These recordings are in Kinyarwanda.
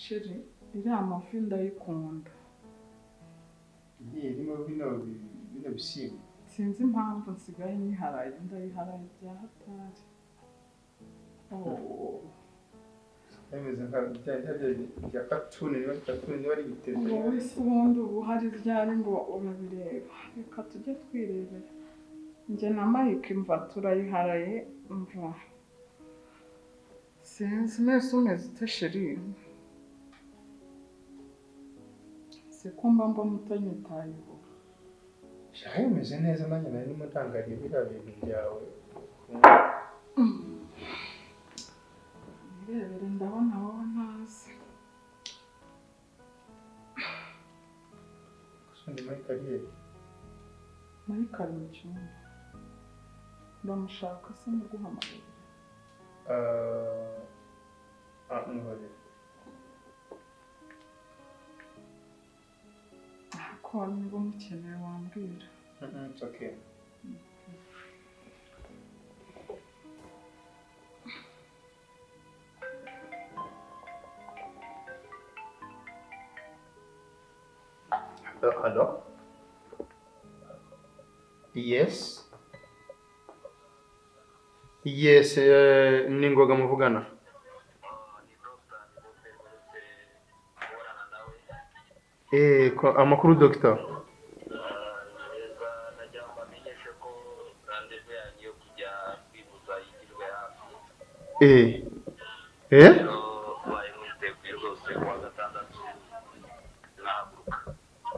Chéri, iriya mafi ndayikunda. Irimo bino bishyimbo. Sinzi impamvu nsigaye nyiharaye, ndayiharaye bya hatari. Oh. Bimeze nka bya bya katuni, niba ari katuni, niba ari ibitete. Wowe se ubundi ubu hari ryari ngo urabireba? Reka tujye twirebera. Njye na Mike mva turayiharaye mva. Sinzi nese umeze ute chéri? Siko mba mbona utanyitayeho. Shahi imeze neza, nanjye nari ndimo ntangariye biriya bintu byawe. Nirebere ndabona wowe ntazi. Gusa ndi muri kariyeri. Mike ari mu cyumba. Ndamushaka se muguhamagarira. Mwihorere. Ko niba umukeneye wambwira. It's okay. Hello? Yes. Yes, ni ngoga muvugana. Amakuru doctor. Eh. Eh?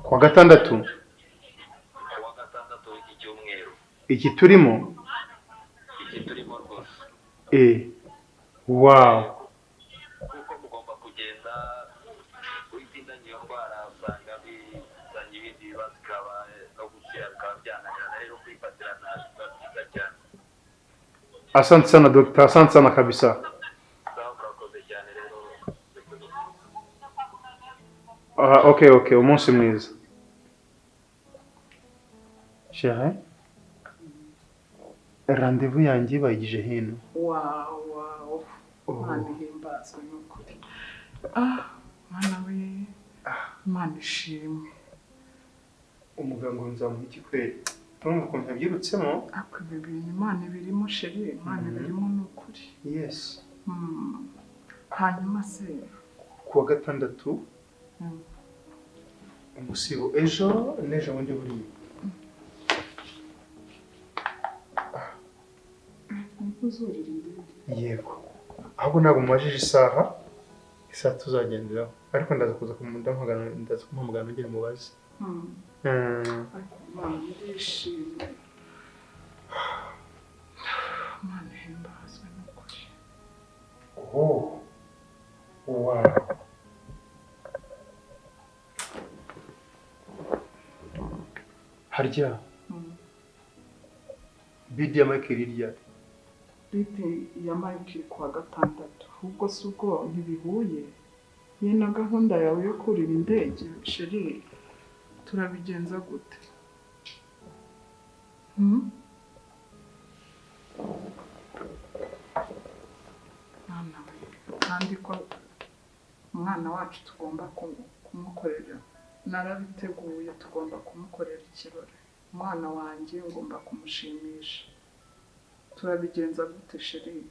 Kwa gatandatu? Iki turimo? Eh. Wow. Kuko mugomba kugenda witindanye iyo ndwara usanga bizanye ibindi bibazo ikaba no gukira bikaba byananirana, rero kwifatirana biba byiza cyane. Asante sana doctor, asante sana kabisa. Sawa, murakoze cyane rero. Okay, okay, umunsi mwiza. Chérie, rendez-vous yanjye bayigije hino. Wow, wow. Imana ihimbazwe n'ukuri. Ah, mwana we, Imana ishimwe. Umuganga nzamuha iki kweli? Urumva ukuntu yabyirutsemo? Ariko ibi bintu Imana ibirimo chéri, Imana ibirimo n'ukuri. Yes. Hanyuma se kuwa gatandatu umusibo ejo n'ejo bundi buriya. Uzurira indege? Yego. Ahubwo ntabwo mubajije isaha tuzagenderaho. Ariko ndaza kuza kumuhamagara, ndaza kumuhamagara nongere mubaze. Ariko Imana irishimye. Imana ihimbazwe n'ukuri. Oh. Wow. Harya. Bidi ya Mike iri ryari? Bidi ya Mike kuwa gatandatu. Ahubwo si ubwo ntibihuye? Ye na gahunda yawe yo kurira indege, chéri, turabigenza gute? Mwana we, kandi ko umwana wacu tugomba kumukorera, narabiteguye, tugomba kumukorera ikirori. Umwana wanjye ngomba kumushimisha. Turabigenza gute chéri?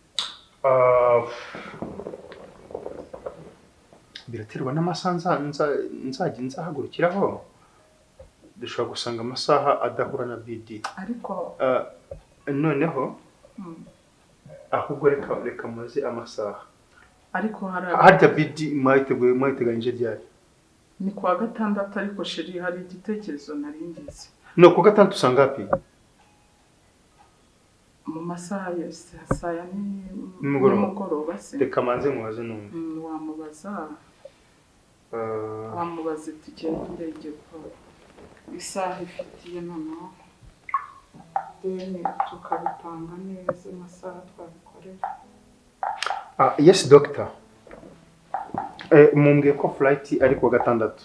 Biraterwa n'amasaha nzajya nzahagurukiraho. Dushobora gusanga amasaha adahura na BD. Ariko noneho ahubwo reka maze amasaha. Ariko hari harya BD mwayiteguye mwayiteganyije ryari? Ni kuwa gatandatu. Ariko chéri hari igitekerezo nari ngize. No kuwa gatandatu usanga hapi? Mu masaha ya saa ya nimugoroba se. Reka manze mubaze numve. Wamubaza. Wamubaza itike y'indege ko isaha ifitiye noneho. Deni tukabipanga neza amasaha twabikorera. Yes doctor. Mumbwiye ko flight ari kuwa gatandatu.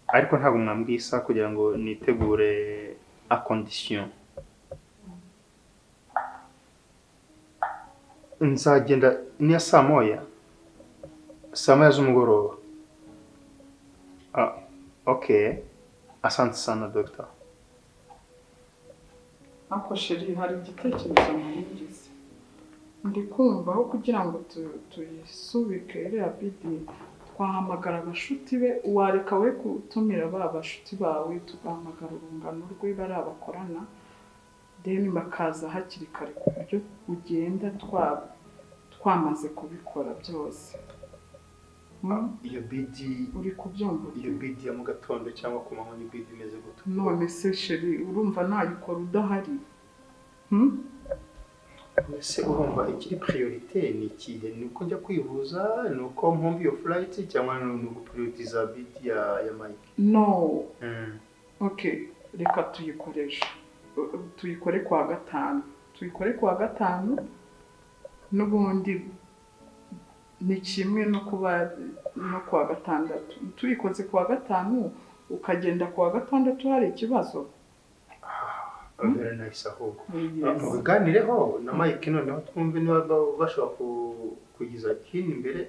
Ariko ntabwo mwambwiye isaha kugira ngo nitegure a condition. Nzagenda ni saa moya. Saa 1 z'umugoroba. Ah, okay. Asante sana, doctor. Ariko chéri, hari igitekerezo nari, ndi kumva aho kugira ngo tuyisubike iriya BD, twahamagara abashuti be. Wareka we gutumira ba bashuti bawe, tugahamagara urungano rwe, bariya bakorana, then bakaza hakiri kare, ku buryo ugenda twamaze kubikora byose. Iyo BD Uri kubyumva ute? Iyo BD ya mu gatondo cyangwa ku manywa ni BD imeze gute? None se chéri, urumva nayikora udahari? Hmm? Ese urumva ikiri priorité ni ikihe? Ni uko njya kwivuza, ni uko mpomba iyo flight, cyangwa ni uguprioritiza BD ya Mike? No. Okay, reka tuyikoreshe, tuyikore kuwa gatanu, tuyikore kuwa gatanu. N'ubundi ni kimwe no kuba no kuwa gatandatu. Tuyikoze kuwa gatanu, ukagenda kuwa gatandatu, hari ikibazo? Very nice ahubwo. Yes. Mubiganireho na Mike, noneho twumve niba bashobora kugiza hino imbere.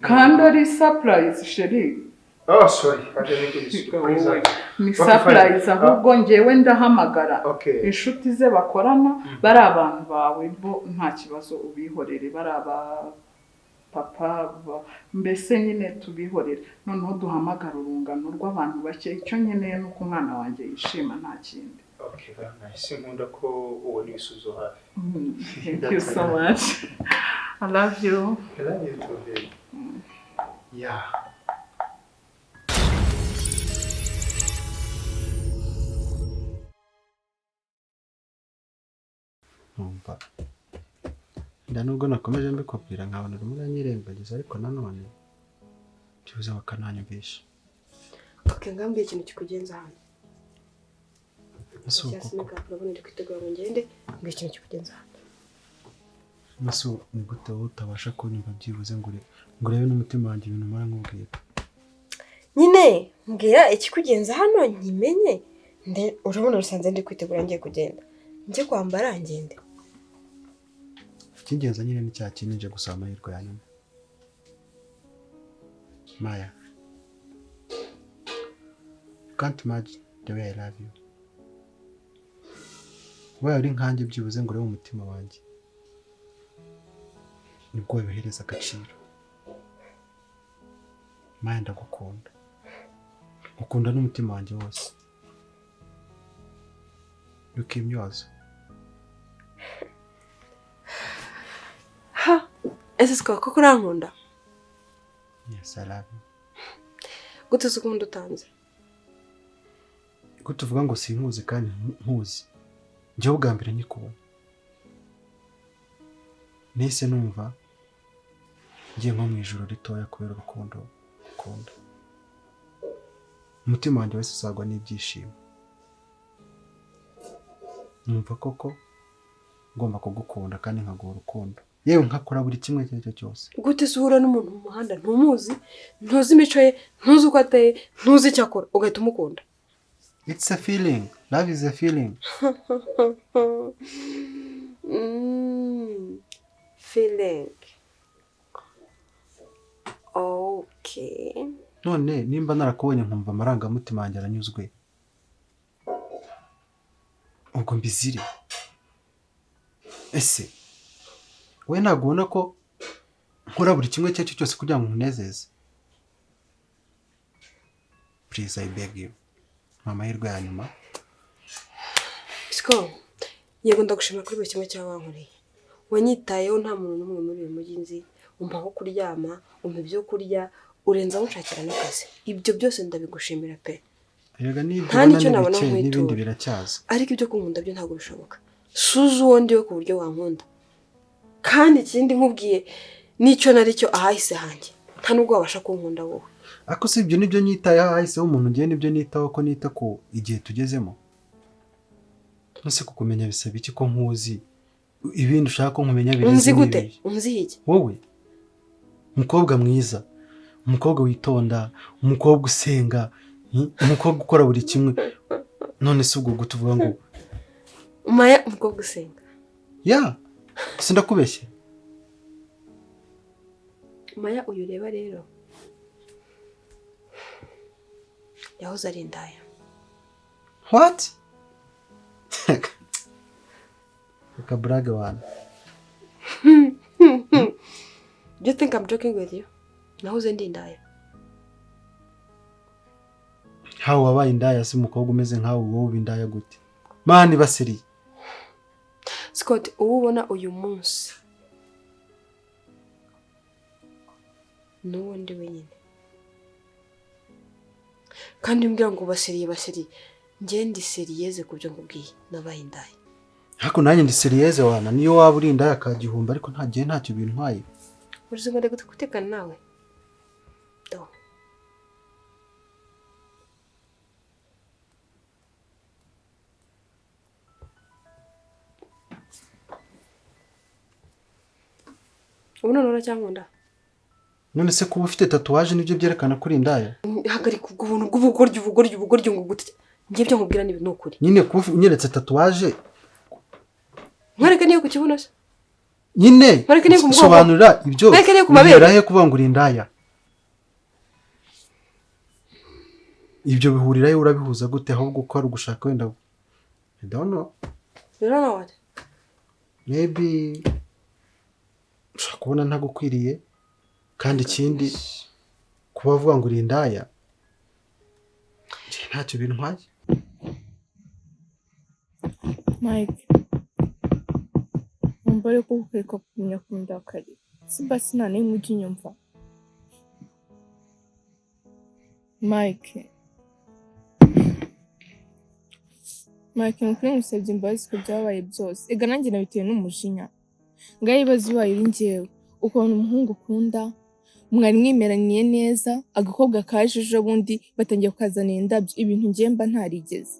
Kandi ari surprise, chéri. Oh, sorry, I didn't surprise. Ni Okay, surprise. Fine. Ahubwo ngewe ndahamagara inshuti ze bakorana, bari abantu bawe bo nta kibazo, ubihorere, bari aba papa mbese nyine tubihorere, noneho duhamagara urungano rw'abantu bake. Icyo nkeneye ni uko umwana wanjye yishima, nta kindi. Okay, very nice. Nkunda ko ubona ibisubizo hafi. Thank you so much, I love you. I love you too, baby. Yeah. Nkumva nda nubwo nakomeje mbikubwira, nkabona urimo uranyirengagiza, ariko nanone byibuze bakananyumvisha. Okay, ngambwiye ikintu kikugenza hano. Ese ubu Cyangwa se koko make-up, urabona ndi kwitegura ngo ngende. Mbwiye ikintu kikugenza hano. Ese ubu ni gute wowe utabasha kunyumva byibuze ngo urebe n'umutima wanjye ibintu mpora nkubwira? Nyine mbwira ikikugenza hano nkimenye. Urabona rusanze ndi kwitegura, ngiye kugenda, njye kwambara ngende. Icy'ingenzi nyine ni cya kindi, nje gusaba amahirwe ya nyuma. Maya, you can't imagine the way I love you. Ubaye uri nkanjye byibuze ngo urebe umutima wanjye, nibwo wabihereza agaciro. Maya, ndagukunda, ngukunda n'umutima wanjye wose, ukimyoza. Ha, ese siko koko urankunda? Yes, I love you. Gute se ukunda utanze? Ko tuvuga ngo sinkuzi kandi nkuzi? Njyewe ubwa mbere nkikubona nahise numva ngiye nko mu ijoro ritoya kubera urukundo ukunda. Umutima wanjye wese usagwa n'ibyishimo, numva koko ngomba kugukunda kandi nkaguha urukundo, yewe nkakora buri kimwe icyo ari cyo cyose. Gute se uhura n'umuntu mu muhanda, ntumuzi, ntuzi imico ye, ntuzi uko ateye, ntuzi icyo akora, ugahita umukunda? It's a feeling. Love is a feeling. Feeling, okay. None nimba narakubonye nkumva amarangamutima yanjye aranyuzwe, ubwo mbizire? Ese we ntabwo ubona ko nkora buri kimwe icyo ari cyo cyose kugira ngo nkunezeze? Please, I beg you, ni amahirwe ya nyuma. Siko yego, ndagushima kuri buri kimwe cyaba wankoreye. Wanyitayeho, nta muntu n'umwe muri uyu mujyi nzi, umpa aho kuryama, umpa ibyo kurya, urenzaho unshakira n'akazi. Ibyo byose ndabigushimira pe. Erega n'ibyo Nta ubona n'icyo ni nabona bike, nkwitura. n'ibindi biracyaza. Ariko ibyo kunkunda byo ntabwo bishoboka. Suzi uwo ndiwe ku buryo wankunda. Kandi ikindi nkubwiye n'icyo nari cyo ahahise hanjye, nta nubwo wabasha kunkunda wowe. Ariko si ibyo nibyo nyitayeho ahahiseho umuntu, ngewe nibyo nitaho ko nita ku igihe tugezemo. Ese kukumenya bisaba iki ko nkuzi? Ibindi ushaka ko nkumenya birenze Unzi gute? n'ibi? Unzi iki? Wowe umukobwa mwiza, umukobwa witonda, umukobwa usenga, umukobwa ukora buri kimwe. None se ubwo tuvuga ngo Maya, umukobwa usenga? Ya, sindakubeshye. Maya uyu ureba rero yahoze ari indaya. What? Reka burage wana. Do you think I'm joking with you? Nahoze ndi indaya. Hawe wabaye indaya si umukobwa umeze nkawe wowe uba indaya gute? Mani basiriye. Scott, uwo ubona uyu munsi n'uwo ndi wenyine. Kandi mbwira ngo basiriye basiriye. Njye ndi seriyeze ku byo nkubwiye, nabaye indaya. Ariko nanjye ndi seriyeze wana, niyo waba uri indaya ka gihumbi ariko nta gihe ntacyo bintwaye. Uruzi ngo ndagutekana nawe. Do. Ubu none uracyankunda? None se kuba ufite tatuwaje nibyo byerekana kuri indaya? Hagarika ubwo buntu bw'ubugoryi ubugoryi ubugoryi ngo gute. Ngiye byo nkubwira ni ukuri. Nyine kuba unyeretse tatuwaje nkwereke niyo ku kibuno se? Nyine sobanura ibyo bihera he kuvuga ngo uri indaya? Ibyo bihurira he, urabihuza gute ahubwo ko ari ugushaka wenda? I don't know. You don't know what? Maybe ushaka kubona ntagukwiriye, kandi ikindi kuba avuga ngo uri indaya ntacyo bintwaye. Mike, mbare ko ukareka kugumya kundakarira. Simba sinana ujya unyumva. Mike, Mike nukuri ngusabye imbabazi ko byabaye byose. Ega nanjye nabitewe n'umujinya. Ngaho ibibazo ubaye uri njyewe, ukabona umuhungu ukunda, mwari mwimeraniye neza, agakobwa kaje ejo bundi batangiye kukazanira indabyo, ibintu ngiye mba ntarigeze.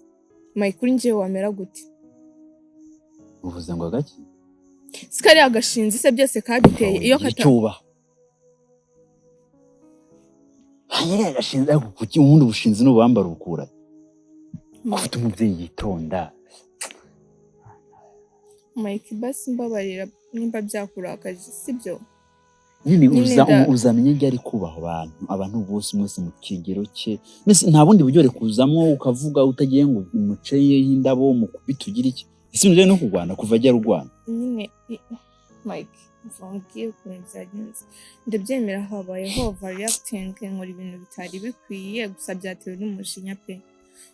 Mike, kuri njyewe wamera gute? Uvuze ngo agaki? Sikari agashinzi se byose kabiteye iyo kata cyuba. Hanyere agashinzi ariko kuki ubundi bushinzi n'ubambara ukura? Ufite umubyeyi yitonda. Mike, basi mbabarira nimba byakurakaje sibyo? Nyine uzamenye ryari kubaha abantu, abantu bose mwese mu kigero cye. Mbese nta bundi buryo kuzamo ukavuga utagiye ngo umuceye y'indabo mukubita ugira iki? Ese nje no kurwana kuva ajya rwana. Nyine Mike, mvugiye ukuntu byagenze. Ndabyemera habayeho overreacting, nkora ibintu bitari bikwiye, gusa byatewe n'umujinya pe.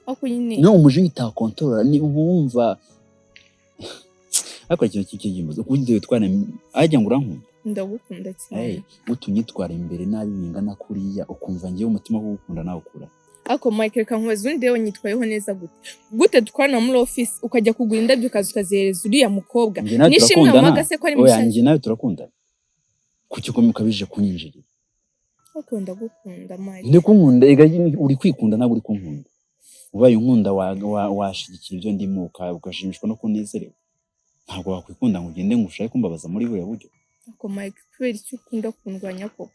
Ariko nyine no umujinya utakontorora ni ubu wumva ariko ikintu cy'ikigimbuzo kundi witwara ajya ngo urankunda. Ndagukunda cyane. Utunyitwara imbere nabi bingana kuriya ukumva ngiye umutima wo gukunda nawe ukura. Ariko Mike, reka nkubaze undi yewe nyitwayeho neza gute? Gute dukorana muri office ukajya kugura indabyo ukaza ukazihereza uriya mukobwa? Nishimwe wamuhaga se ko ari mushyashya? Oya, njye nawe turakundana. Kuki ukomeye ukabije kunyinjirira? Ariko ndagukunda Mike. Ndi kunkunda, ega uri kwikunda ntabwo uri kunkunda. Ubaye unkunda washigikira ibyo ndimo ugashimishwa no kunezerewe. Ntabwo wakwikunda ngo ugende ngo ushake kumbabaza muri buriya buryo. Ariko Mike, kubera icyo ukunda kundwanya koko?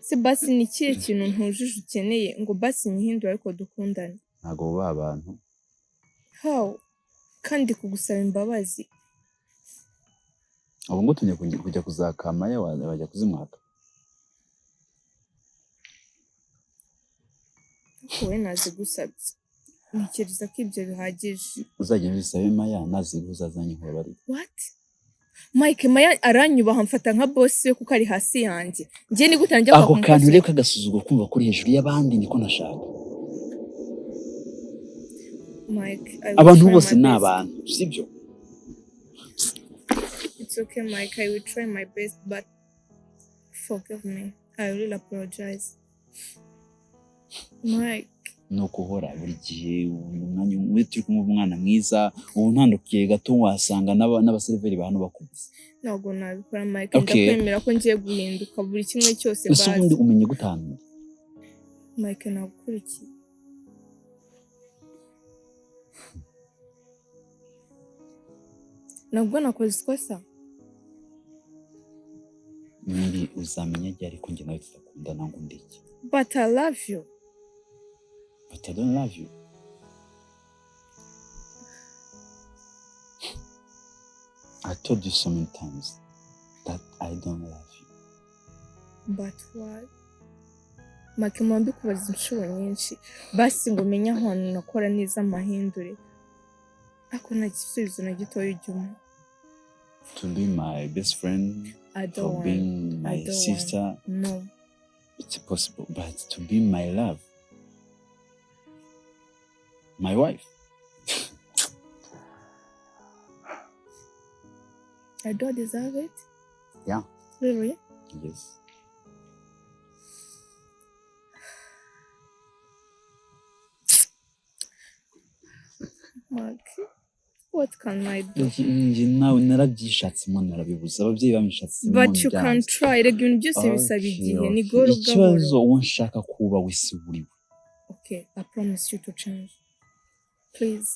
Se basi ni ikihe kintu ntujuje ukeneye ngo basi nyihindure ariko dukundane? Ntabwo bubaha abantu. How? Kandi kugusaba imbabazi. Ubu ngo tunye kujya kuzakama ya wajya kuzimwaka. Wowe nazigusabye. Ntekereza ko ibyo bihagije. Uzajya ubisabe Maya naziguza azanye nkubabarire. What? Mike, Maya aranyubaha mfata nka boss we kuko ari hasi yanjye. Ngiye ni gute njya ako kantu rero kagasuzuguro kumva kuri hejuru y'abandi niko nashaka. Mike, abantu bose ni abantu, sibyo? It's okay Mike, I will try my best but forgive me. I will apologize. Mike, no kuhora buri gihe umwanya umwe turi kumwe umwana mwiza ubu ntandukiye gato wasanga n'abaseriveri ba hano bakubise. Ntabwo nabikora Mike, ndakwemera ko ngiye guhinduka buri kimwe cyose basi. Ese ubundi umenye gutanga? Mike, nagukurikiye. Nabwo nakoze ikosa. Ndi uzamenye ryari ko njye nawe tudakundana ngo ndeke. But I love you. But I don't love you. I told you so many times that I don't love you. But why? Mike, mpora mbikubaza inshuro nyinshi basi ngo umenye ahantu nakora neza amahindure, ariko nta gisubizo na gitoya ujya umpa. To be my best friend, I don't for want. being I my don't want. sister, No. it's possible, but to be my love, my wife. I don't deserve it. Yeah. Really? Yes. Mark, what can I do? Njye nawe narabyishatsemo narabibuze, ababyeyi babishatsemo. But you can byanze. try. Rega ibintu byose bisaba Okay, igihe, ni okay. gahoro gahoro. Ikibazo uwo nshaka kuba wese uriwe. Okay, I promise you to change. Please.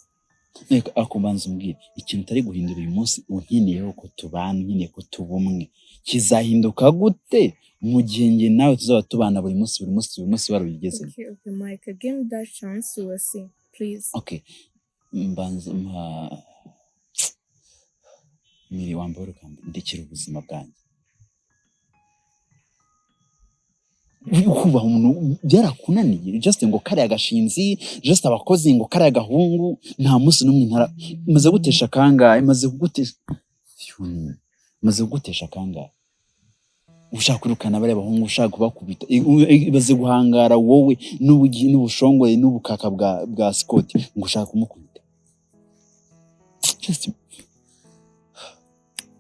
Reka akubanza umbwire ikintu utari guhindura uyu munsi, unkeneyeho ko tubana, unkeneye ko tuba umwe, kizahinduka gute mu gihe njye nawe tuzaba tubana buri munsi, buri munsi, buri munsi warabigezemo? Okay, Mike, give me that chance, we will see. Please. Okay, mbanza mpa miri wambara ukandekera ubuzima bwanjye. Kubaha umuntu byarakunaniye, just ngo kariya gashinzi, just abakozi ngo kariya gahungu, nta munsi n'umwe ntara maze gutesha kangahe, maze kugutesha, maze kugutesha kangahe, ushaka kwirukana bariya bahungu, ushaka kubakubita, ibaze guhangara wowe n'ubushongore n'ubukaka bwa Scott ngo ushaka kumukubita. Just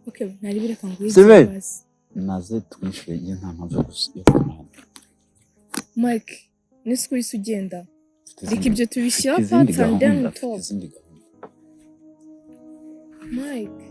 Okay, nari bireka ngo Steven! wize basi. Naze twishyure, njye nta mpamvu yo kumahana. Mike, nese uhise ugenda. Mfite Reka izindi ibyo tubishyira mfite izindi apart and then gahunda, we mfite talk. izindi gahunda. Mike.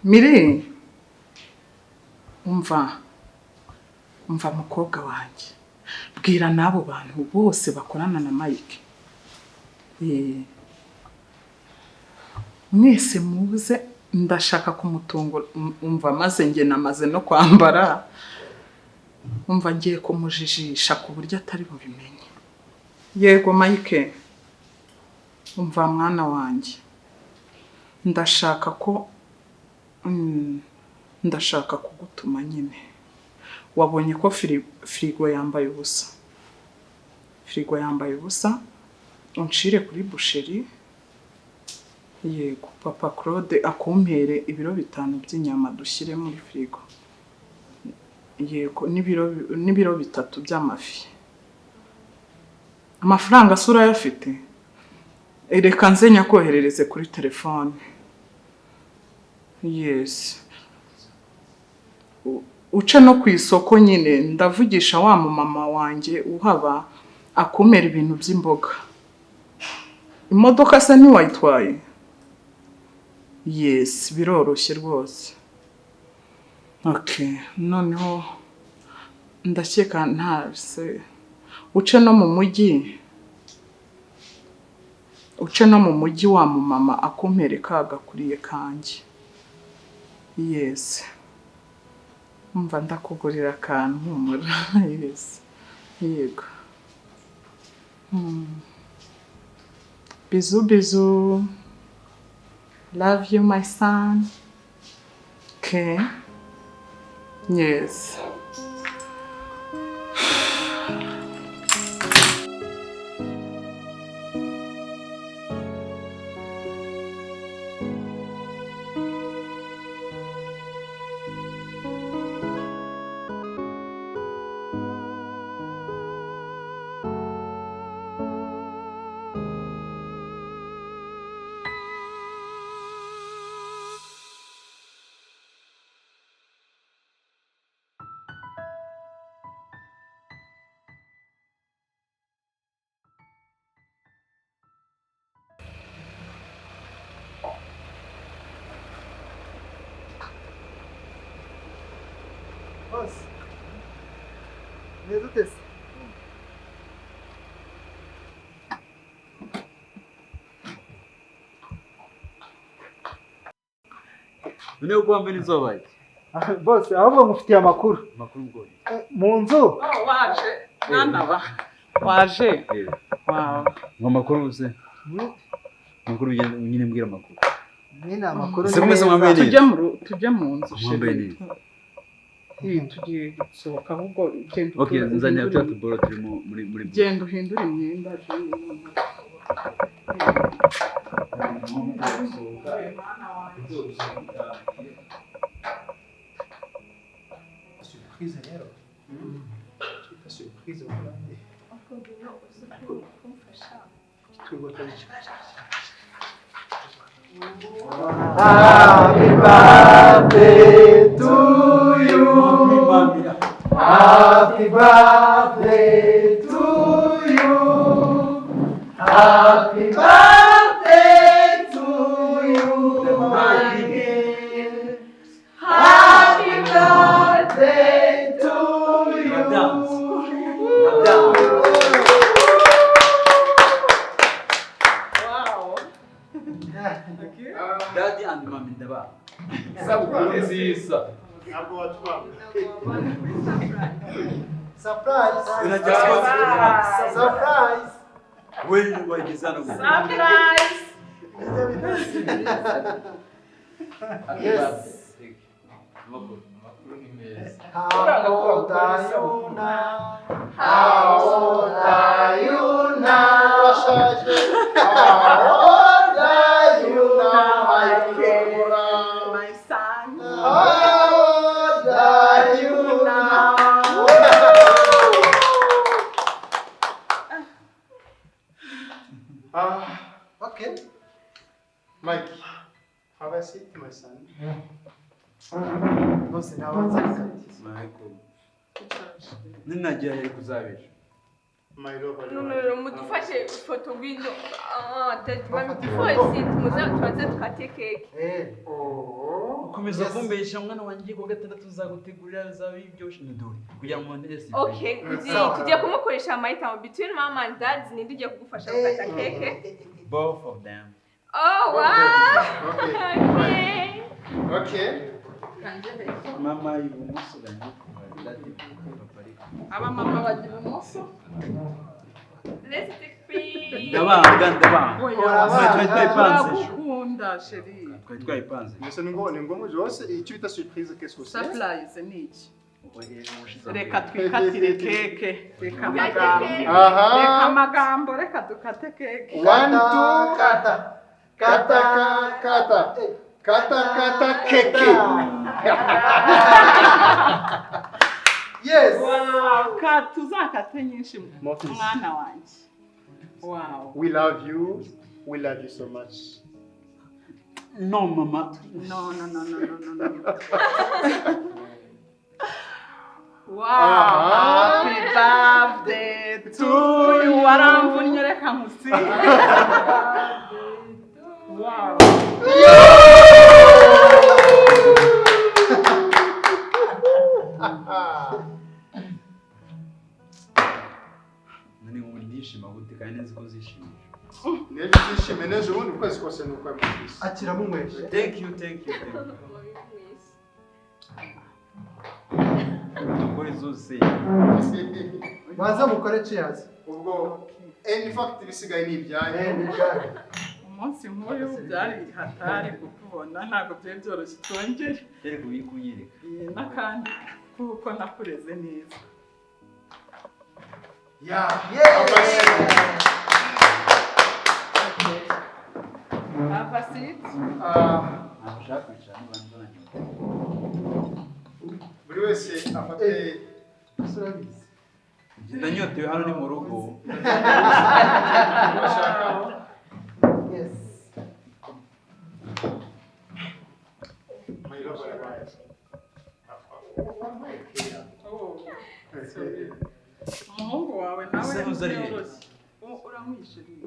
Mire, umva, umva mukobwa wanjye, bwira n'abo bantu bose bakorana na Mike. Mwese muze, ndashaka kumutungura. Umva, maze njye namaze no kwambara, umva ngiye kumujijisha ku buryo atari bubimenye. Yego Mike, umva mwana wanjye, ndashaka ko ndashaka kugutuma nyine. Wabonye ko firigo yambaye ubusa, firigo yambaye ubusa, uncire kuri busheri. Yego papa Claude akumpere ibiro 5 by'inyama dushyire muri firigo. Yego n'ibiro 3 by'amafi. Amafaranga se urayafite? Reka nze nyakoherereze kuri telefone. Yes. Uce no ku isoko nyine, ndavugisha wa mumama wanjye uhaba akumera ibintu by'imboga. Imodoka se ntiwayitwaye? Yes, biroroshye rwose. Okay, noneho ndakeka nta se uce no mu mujyi. Uce no mu mujyi wa mumama akumpere kagakuriye kanjye. Yes. Umva ndakugurira akantu humura. Yes. Yego. Bizu bizu. Love you my son. Okay. Yes. Boss. Meze ute se? None uko wambaye n'izuba. Boss, ahubwo ngufitiye amakuru. Amakuru ubwo. Mu nzu? Oh, waje. Mwana wa. Waje. Wow. Ngo amakuru se. Amakuru nyine mbwira amakuru. Nyine amakuru. Se mwese mwambaye neza. Tujye mu nzu. Mwambaye neza. Tugiye gusohoka ahubwo genda. Okay, nzanira tuya tuboro turimo muri genda uhindure imyenda. Surprise rero. Cyita surprise ubundi. Happy birthday to you. Happy birthday to you. Happy birthday to you, my dear. Happy birthday to you. Wow. Daddy and mommy ndaba. Nziza. Ntabwo watwanga. Surprise. Surprise. Wewe wageze hano. Surprise. Yes. Amakuru. How old are you now? How old are you now? How old are you now, my king? My son. How old are you now? Okay. Mike, have a seat, my son. Bose nabanza Michael. Ninagera kuzabisha. My love. No, mudufashe ifoto ngwino. Ah, mami before sit muze tubanze dukate cake. Eh. Ukomeza kumbesha mwana wanjye ku gatandatu uzagutegurira bizaba ibyo ndori kugira ngo mbone. Okay, tugiye kumukoresha amahitamo between mom and dad, ninde ugiye kugufasha gukata cake? Both of them. Oh, wow. Okay. Okay. Mama ibumoso bwanjye, daddy papa ari. Aba mama bajya ibumoso. Let's take pic. Ndabanga. Turagukunda chérie. Twari twayipanze. Mbese ni ngombwa rwose icyo bita surprise qu'est-ce que c'est? Surprise ni iki? Reka twikatire keke. Reka amagambo. Reka amagambo, reka dukate keke. 1 2 kata. Kata kata. Kata kata keke. Yes. Wow, tuzakate nyinshi mwana wanjye. Wow. We love you. We love you so much. No, mama. No. Wow. Happy birthday to you. Waramvunnye reka nkusige. Wow. None ubu ndishima gute kandi nzi ko uzishimisha. N'ejo uzishime, n'ejo ubundi ukwezi kose ni ukwa Mufisi. Akira munyweshe. Thank you. Dukore zose. Baza mukore cheers. Ubwo in fact ibisigaye ni ibyanyu. Umunsi nk'uyu byari hatari kukubona ntabwo byari byoroshye twongere. Byari kubikunyereka. N'akandi kuko nakureze neza. Yeah. Have a seat. Buri wese afate. Ndanyotewe hano ni mu rugo. Bashakaho. Yes. My love, Umuhungu wawe nawe ntiyoroshye. Uramwishiriye.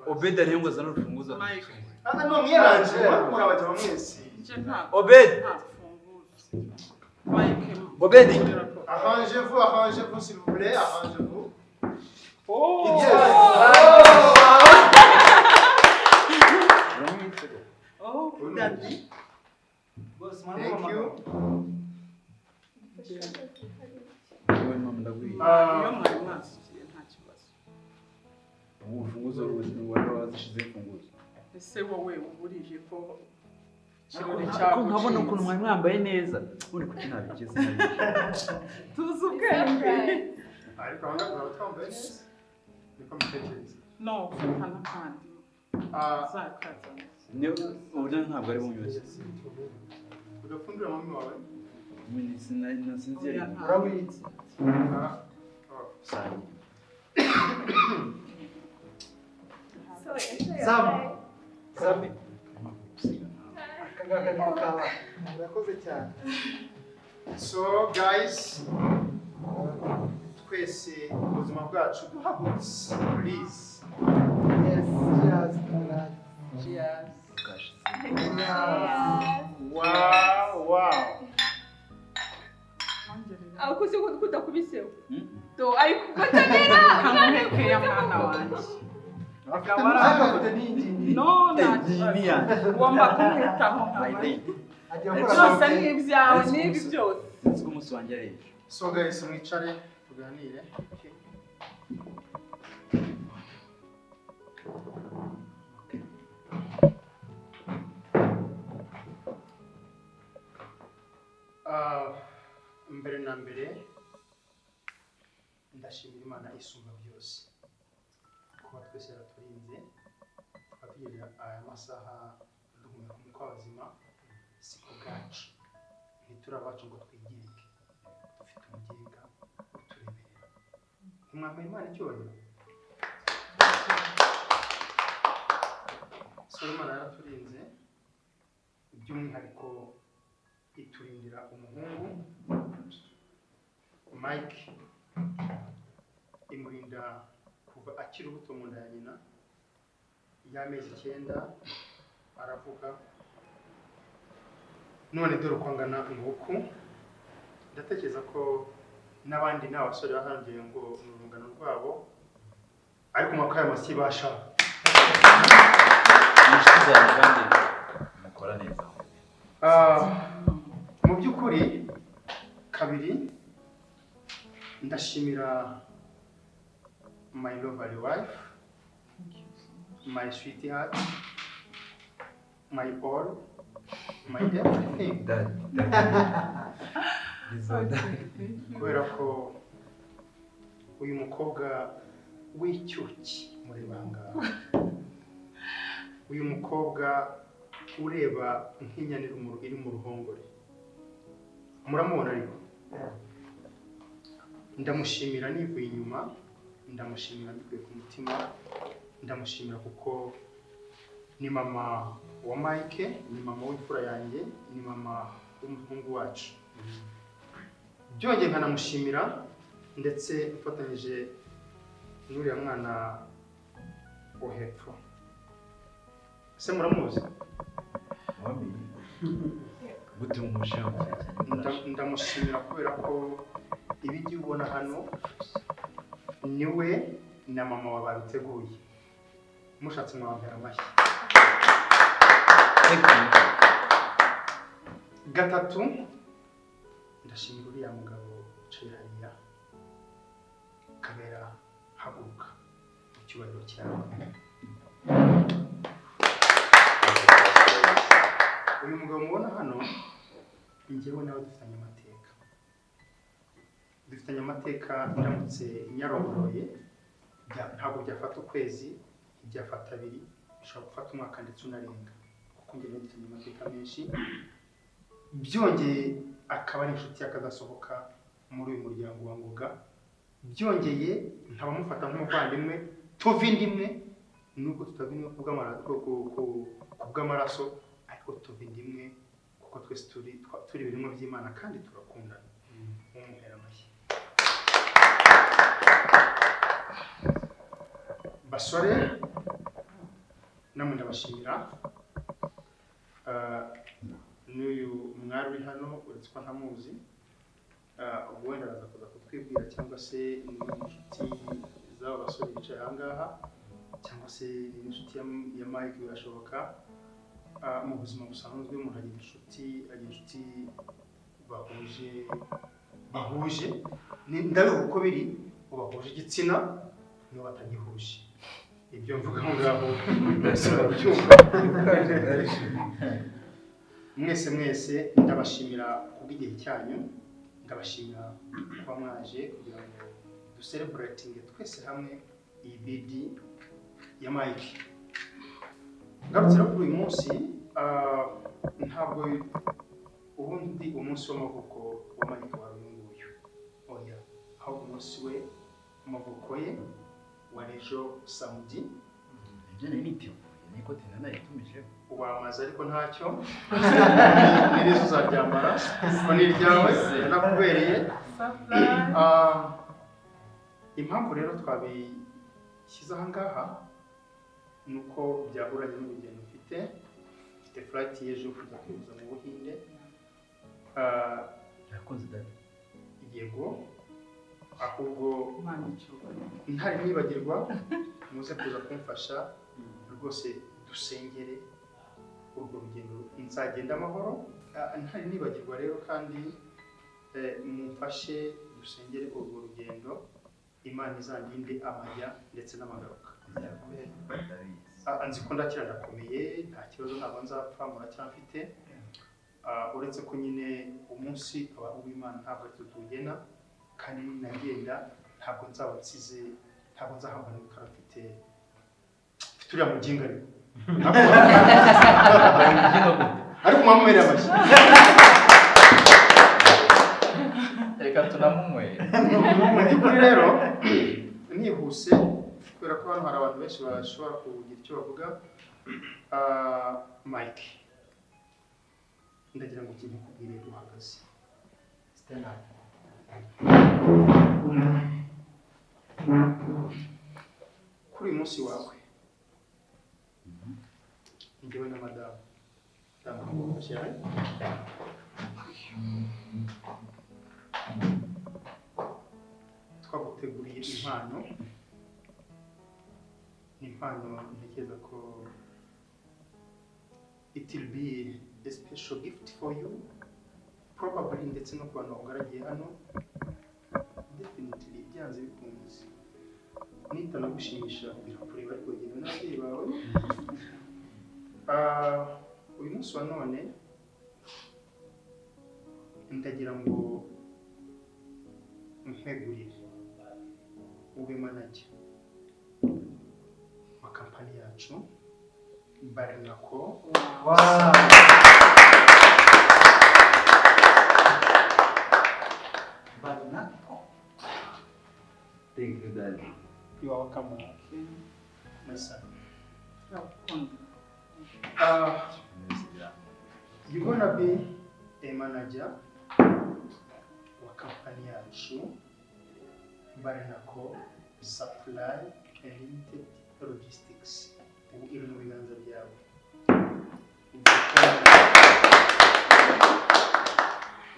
Obed ariyo ngo azane urufunguzo. Mike. Ah no, mwiranje murabajya mwese. Obed. Mike. Obedi. Arrangez-vous, arrangez-vous, s'il vous plaît, arrangez-vous. Oh. Oh. Daddy. Thank you. Wowe mama ndagwiye. Iyo mwari mwasukiye nta kibazo. Urufunguzo wari wazishize imfunguzo. Ese wowe uburije ko ikirori Ko nkabona ukuntu cyagucitse? mwari mwambaye neza. Ubundi kuki ntabigize? Tuzi ubwenge. Ariko aho ngaho twambaye neza. Niko mbitekereza. No, fata n'akandi. Ah, Uzakazana. Ni uburyo ntabwo ari bunyuze. Udapfundura mami wawe? Sinzi Oya, nta- Urabizi. Ah, oh. Sangira. Zamu. Zamu. Aka ngaka niko kaba. Urakoze cyane. So guys, twese ubuzima bwacu duhagurutse, please. Yes, cheers. Cheers. Wow. Wongerera. Aho kusi kudakubiseho. Do ari kugotamera. Kamuheke ya mwana wanjye. Ariko afite n'ingi. No, nta Ni kibazo. yanjye. Ugomba kumwitaho nka Mike. Agiye gukora Byose ni ibyawe, ni ibi byose. Sinzi ko umunsi wanjye ari ejo. So guys, mwicare tuganire. Ah, mbere na mbere ndashimira Imana isumba byose kuba twese yaraturinze tukaba tugejeje aya masaha duhumeka umwuka w'abazima. Si ku bwacu, ntituri abacu ngo twigenge, dufite umugenga utureberera. Ntimwambaye Imana icyubahiro. So Imana yaraturinze, by'umwihariko iturindira umuhungu Mike, imurinda kuva akiri urubuto mu nda ya nyina y'amezi 9 aravuga, none dore uko angana nguku. Ndatekereza ko n'abandi ni abasore bahangiye ngo ni urungano rwabo, ariko mwaka aya masi basha Ni inshuti zanjye kandi mukora neza. Ah, mu by'ukuri kabiri ndashimira my lovely wife, my sweetheart, my all, my everything. Daddy. Kubera ko uyu mukobwa w'icyuki mureba aha ngaha, uyu mukobwa ureba nk'inyana iri mu ruhongore, muramubona, ariko ndamushimira nivuye inyuma, ndamushimira mbikuye ku mutima, ndamushimira kuko ni mama wa Mike, ni mama w'imfura yanjye, ni mama w'umuhungu wacu. Byongeye nkanamushimira ndetse mfatanyije n'uriya mwana wo hepfo. Ese muramuzi? Wamenye. Gute umushima cyane? Ndamushimira kubera ko ibi ngibi ubona hano niwe na mama wa babiteguye. Mushatse mwabampera amashyi. Gatatu, ndashimira uriya mugabo wicaye hariya. Kabera, haguruka mu cyubahiro cyawe. Uyu mugabo mubona hano, njyewe nawe dufitanye amateka, dufitanye amateka. Ndamutse nyarongoroye ntabwo byafata ukwezi, ntibyafata abiri, bishobora gufata umwaka ndetse unarenga, kuko njye nawe dufitanye amateka menshi. Byongeye akaba ari inshuti y'akadasohoka muri uyu muryango wa Ngoga. Byongeye nkaba mufata nk'umuvandimwe, tuva inda imwe, nubwo tutava imwe ku bw'amaraso, ariko tuva inda imwe kuko twese turi ibiremwa by'Imana kandi turakundana. Mumuhera amashyi. Basore, namwe ndabashimira. Ah, n'uyu mwari uri hano, uretse ko ntamuzi. Ubwo wenda araza kuza kutwibwira, cyangwa se ni umwe mu nshuti z'aba basore bicaye aha ngaha, cyangwa se ni inshuti ya Mike, birashoboka. Mu buzima busanzwe umuntu agira inshuti bahuje ndabivuga uko biri, bahuje igitsina nibo batagihuje. Ibyo mvuga aho ngaho mwese murabyumva. Mwese mwese ndabashimira kubw'igihe cyanyu, ndabashimira kuba mwaje kugira ngo ducelebratinge twese hamwe iyi BD ya Mike. Ngarutse rero kuri uyu munsi, ntabwo ubundi umunsi w'amavuko wa Mike wari uyu nguyu, oya, ahubwo umunsi we w'amavuko ye wari ejo samedi. Ibyo nari niteguye niko nanayitumije. Wamaze, ariko ntacyo, n'irizo uzaryambara kuko ni iryawe, yanakubereye. Impamvu rero twabishyize aha ngaha ni uko byahuranye n'urugendo mfite flight y'ejo kujya kwivuza mu Buhinde. Yakoze dada. Yego, ahubwo Imana icyubahiro. Ntari nibagirwa, muze kuza kumfasha rwose dusengere urwo rugendo nzagenda amahoro. Ntari nibagirwa rero kandi, mumfashe dusengere urwo rugendo, Imana izandinde amajya ndetse n'amagaruka. Nzi ko ndakira, ndakomeye, nta kibazo, ntabwo nzapfa, muracyamfite. Uretse ko nyine umunsi aba uw'Imana, ntabwo ari twe tuwugena, kandi ninagenda ntabwo nzaba nsize, ntabwo nzahambana ibikara mfite uriya muginga, ariko mwamumereye amashyi. Reka tunamunywere. Mu by'ukuri rero nihuse, kubera ko hano hari abantu benshi bashobora kugira icyo bavuga. Mike, ndagira ngo ikintu kubwire uhagaze. Stand up. Kuri uyu munsi wawe, njyewe na madamu madamu cyane twaguteguriye impano. Ni impano ntekereza ko it will be a special gift for you probably, ndetse no ku bantu bagaragiye hano definitely, byanze bikunze. Nitanagushimisha birakureba, ariko wegerewe n'ababyeyi bawe. Uyu munsi wa none ndagira ngo nkwegurire ube manager wa kampani yacu Barinako. Wow. Barinako. Thank you, daddy. You are welcome, my son. Ndagukunda. You're gonna be a manager wa kampani yacu Barinako Supply and Limited Logistics. Ubu iri mu biganza byawe.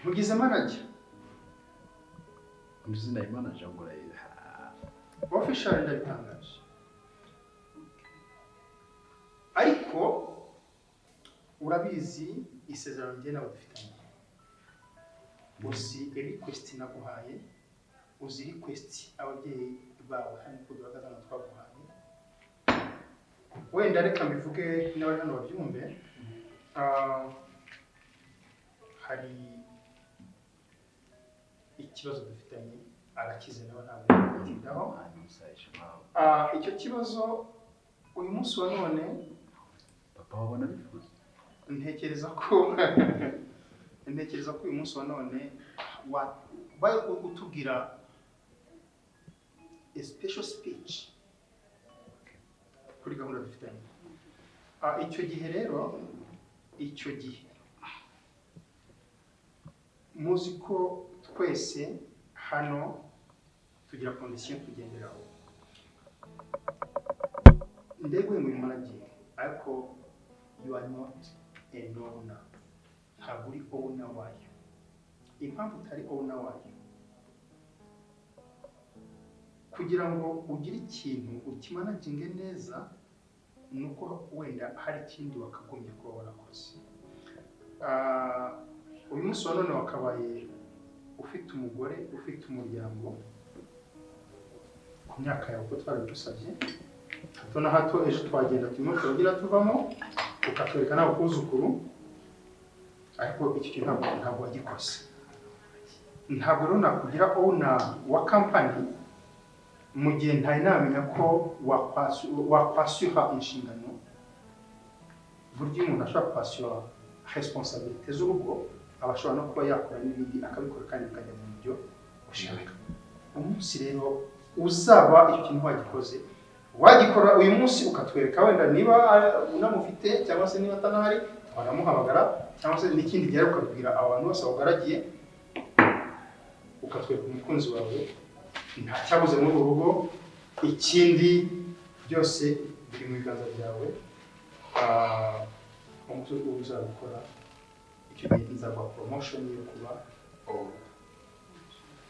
Mugize manager. Izina manager ngo urayiha. Official, ndabitangaje, ariko urabizi isezerano njye nawe dufitanye. Uzi request naguhaye, uzi request ababyeyi bawe hano ko duhagaze hano twaguhaye. Wenda reka mbivuge n'abari hano babyumve. Hari ikibazo dufitanye, arakize nawe, ntabwo yabitindaho. Icyo kibazo uyu munsi wa none Papa wabona bifuza. Ntekereza ko uyu munsi wa none wabaye utubwira a special speech kuri gahunda dufitanye. Icyo gihe rero, icyo gihe muzi ko twese hano tugira condition tugenderaho. Ndego ngo manager, ariko you are not an owner, ntabwo uri owner wayo. Impamvu utari owner wayo, kugira ngo ugire ikintu ukimanaginge neza, ni uko wenda hari ikindi wakagombye kuba warakoze. Uyu munsi wa none wakabaye ufite umugore, ufite umuryango, ku myaka yawe uko twarabigusabye. Hato na hato ejo twagenda turimo turagira tuvamo, ukatwereka nawe kuzukuru, ariko iki kintu ntabwo wagikoze. Ntabwo rero nakugira owner wa company mu gihe ntari namenya ko wakwasura inshingano. Burya iyo umuntu ashobora kwasura responsabilité z'urugo, aba ashobora no kuba yakora n'ibindi akabikora kandi bikajya mu buryo ushaka. Umunsi rero uzaba icyo kintu wagikoze, wagikora uyu munsi ukatwereka wenda niba unamufite cyangwa se niba atanahari twanamuhamagara, cyangwa se n'ikindi gihe ukabwira abantu bose bagaragiye, ukatwereka umukunzi wawe. Nta cyabuze muri uru rugo, ikindi byose biri mu biganza byawe. Umunsi uzabikora, icyo gihe nzaguha promotion yo kuba owner.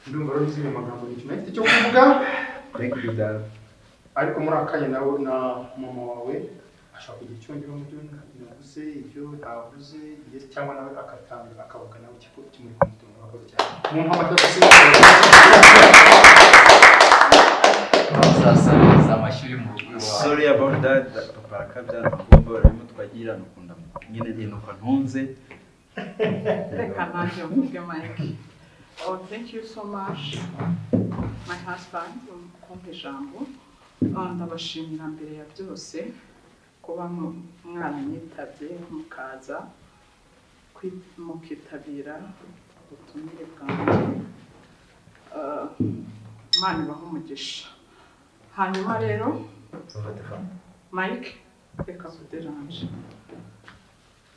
Ndumva rero n'izindi magambo ni ikintu mfite cyo kuvuga. Thank you, dad. Ariko muri aka kanya nawe na mama wawe ashobora kugira icyo yongeraho mu byo navuze, ibyo ntavuze, cyangwa nawe agatanga akavuga nawe icyo kimuri ku mutima. Murakoze cyane, mu mpamvu Uzasabiriza amashyi uri mu rugo iwawe. Sorry about that, papa arakabya, ntagomba barimo twagira nukunda nyine ntinuka ntunze. Reka nanjye mvuge, Mike. Oh, thank you so much, my husband, kumpa ijambo. Ndabashimira mbere ya byose kuba mwaranyitabye, mukaza mukitabira ubutumire bwanjye. Imana ibahe umugisha. Hanyuma rero Mike, reka kuderanje.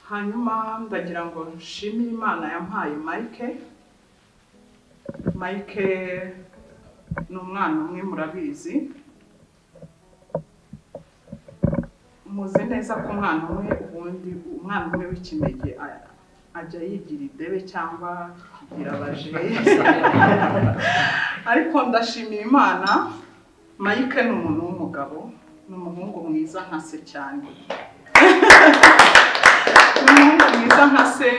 Hanyuma ndagira ngo nshimire Imana yampaye Mike. Mike ni umwana umwe, murabizi, muzi neza ko umwana umwe, ubundi umwana umwe w'ikinege ajya yigira idebe cyangwa akigira abajeyi, ariko ndashimira Imana, Mike ni umuntu w'umugabo, ni umuhungu mwiza nka se cyane, ni umuhungu mwiza nka se.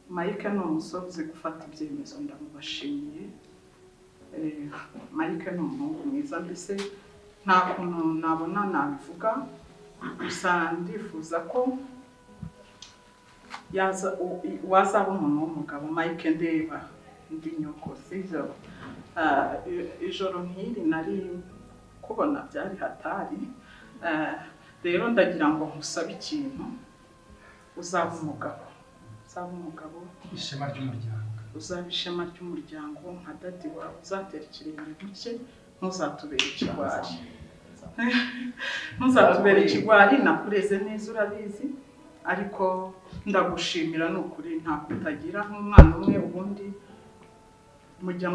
Mike ni umusore uzi gufata ibyemezo, ndamubashimiye. Mike ni umuhungu mwiza, mbese nta kuntu nabona nabivuga, gusa ndifuza ko wazaba umuntu w'umugabo. Mike, ndeba ndi nyoko, sibyo? Ijoro nk'iri nari kubona byari hatari. Rero ndagira ngo nkusabe ikintu, uzaba umugabo, uzaba umugabo, ishema ry'umuryango, uzaba ishema ry'umuryango nka daddy wawe, uzatera ikirenge mu cye, ntuzatubere ikigwari, ntuzatubere ikigwari. Nakureze neza urabizi, ariko ndagushimira ni ukuri, nta kutagira nk'umwana umwe. Ubundi mujya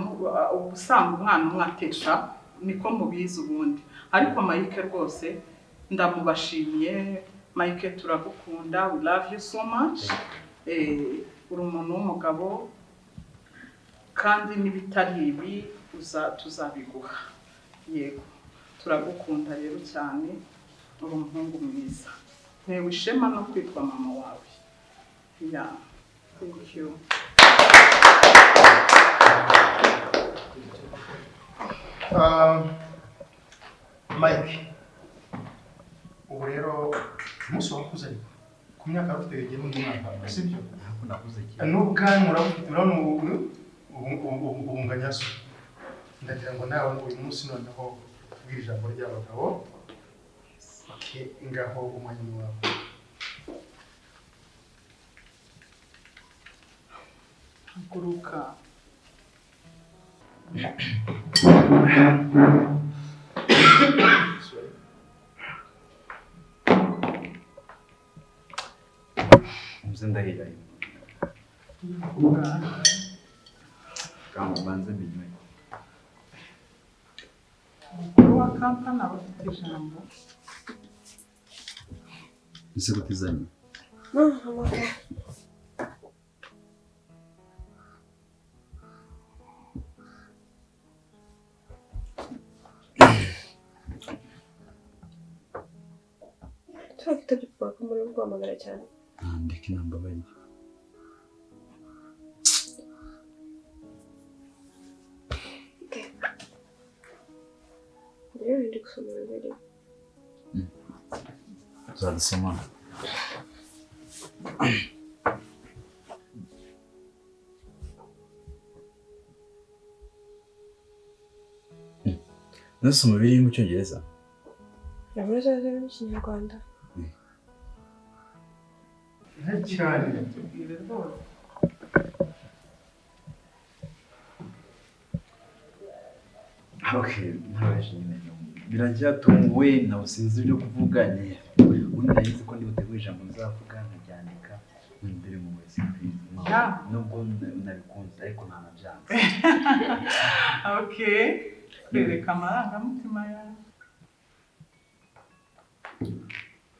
usanga umwana umwe atesha, niko mubizi ubundi, ariko Mike rwose ndamubashimiye. Mike, turagukunda, we love you so much. Uri umuntu w'umugabo kandi n'ibitari ibi tuzabiguha. Yego, turagukunda rero cyane, uri umuhungu mwiza, ntewe ishema no kwitwa mama wawe. Yeah, thank you. Mike, ubu rero umunsi wakuze, ariko ku myaka ufite wegeye n'undi mwaka, sibyo? Ntabwo nakuze cyane. N'ubwanwa urabufite, urabona ubu bunganya so. Ndagira ngo nawe uyu munsi noneho ubwire ijambo ry'abagabo. Okay, ngaho umwanya ni wawe. Haguruka. Sorry. Muze ndahira. Kandi mbanze mbinywe. Umukuru wa kampani aba afite ijambo. Ese kutizanye? No, I'm okay. Turakitabye papa ko muri guhamagara cyane. Ndeke nambabariye. Okay. Rero ndi gusoma Bibiliya. Tuzadusoma. Nasoma Bibiliya mu Cyongereza. Urabona zaza mu Kinyarwanda. Cyane. Tubwire rwose. Okay, ntabaje nyine. Biracyatunguwe nawe sinzi ibyo kuvuga ni ubundi nari ko ndi butegure ijambo nzavuga nkaryandika imbere mu wese nubwo nabikunze ariko ntanabyanze. Okay, twereka amarangamutima yawe.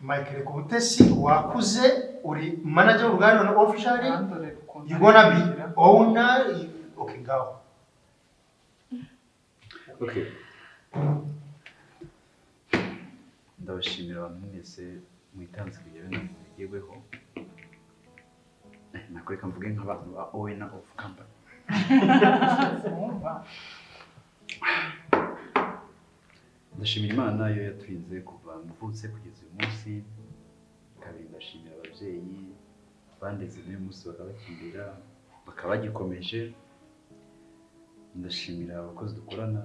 Michael Kubutesi wakuze uri manager w'uruganda na officially you gonna be owner. Okay, ngaho. Okay. Ndabashimira abantu mwese mwitanze kugira ngo bigerweho. Nakureka mvuge nk'abantu ba owner of company. Ndashimira Imana yo yaturinze kuva mvutse kugeza uyu munsi. Kabiri ndashimira ababyeyi bandeze n'uyu munsi bakabakindira bakaba bagikomeje. Ndashimira abakozi dukorana,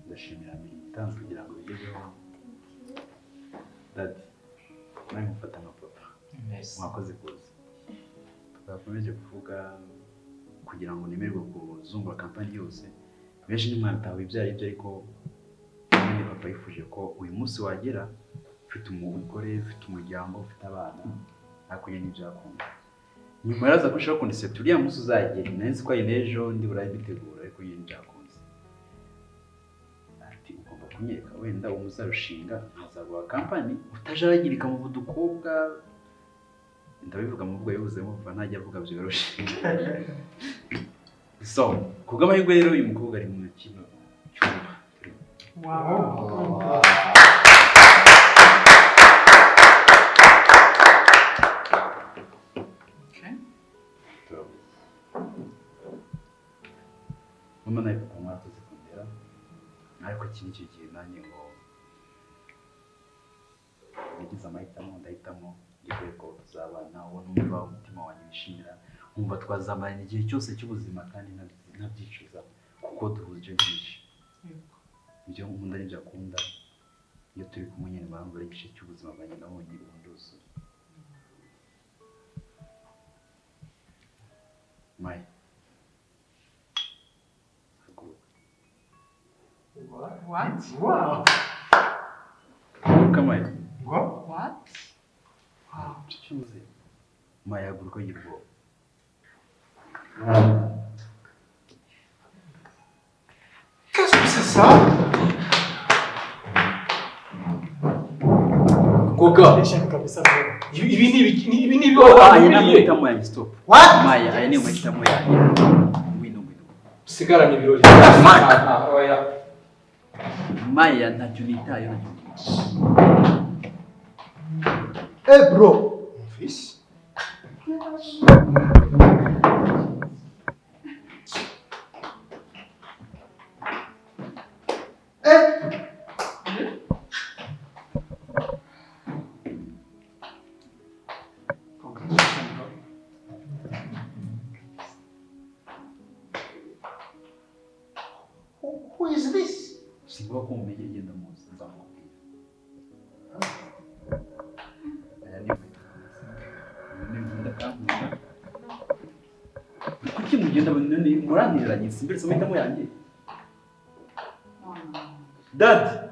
ndashimira imirimo itanzwe kugira ngo bigezeho. Dadi, nawe mufata nka papa, mwakoze kuza. Twakomeje kuvuga kugira ngo nemerwe kuzungura kampani yose. Benshi ntimwabitaho ibyo ari byo, ariko nyine papa yifuje ko uyu munsi wagera ufite umugore, ufite umuryango, ufite abana, ariko nyine ntibyakunda. Nyuma yaraza kurushaho kundiseta uriya munsi uzagera, nari nzi ko ari n'ejo ndi burabitegura, ariko nyine ntibyakunze. Ati ugomba kunyereka wenda uwo muzarushinga nkazaguha kampani utajaragirika mu budukobwa. Ndabivuga mu mvugo yabuzemo vuba, ntajya avuga byoroshye. So kubw'amahirwe rero uyu mukobwa ari mu kino cyumba. Wow. Okay. Mama nawe papa mwakoze kundera, ariko iki nicyo gihe nanjye ngo nagize amahitamo, ndahitamo ndikwiye ko tuzabana, uwo numva umutima wanjye wishimira, nkumva twazamarana igihe cyose cy'ubuzima kandi ntabyicuza kuko duhuje byinshi. Ibyo nkunda n'ibyo akunda, iyo turi kumwe nyine mpamvu ari igice cy'ubuzima bwanjye nabonye ubu nduzuye. Maya, haguruka. What? Wow. Haguruka Maya. Ngo? What? Wow. Cyuze. Maya haguruka ugira ubwoba. Qu'est-ce que c'est ça? Goga. Ibi ni ibi ni Aya ni amahitamo yanjye, stop. What? Maya, aya ni amahitamo yanjye. Ngwino, ngwino. Usigarane ibirori. Oya. Maya ntacyo nitayeho. Eh bro, mon fils. Eh. Congratulations, bro. Who is this? Singoba ko mumenye genda muzi nzamubwira. Aya ni nkunda kankunda. Kuki mugenda none murantiranye simbiretse amahitamo yanjye? Dad.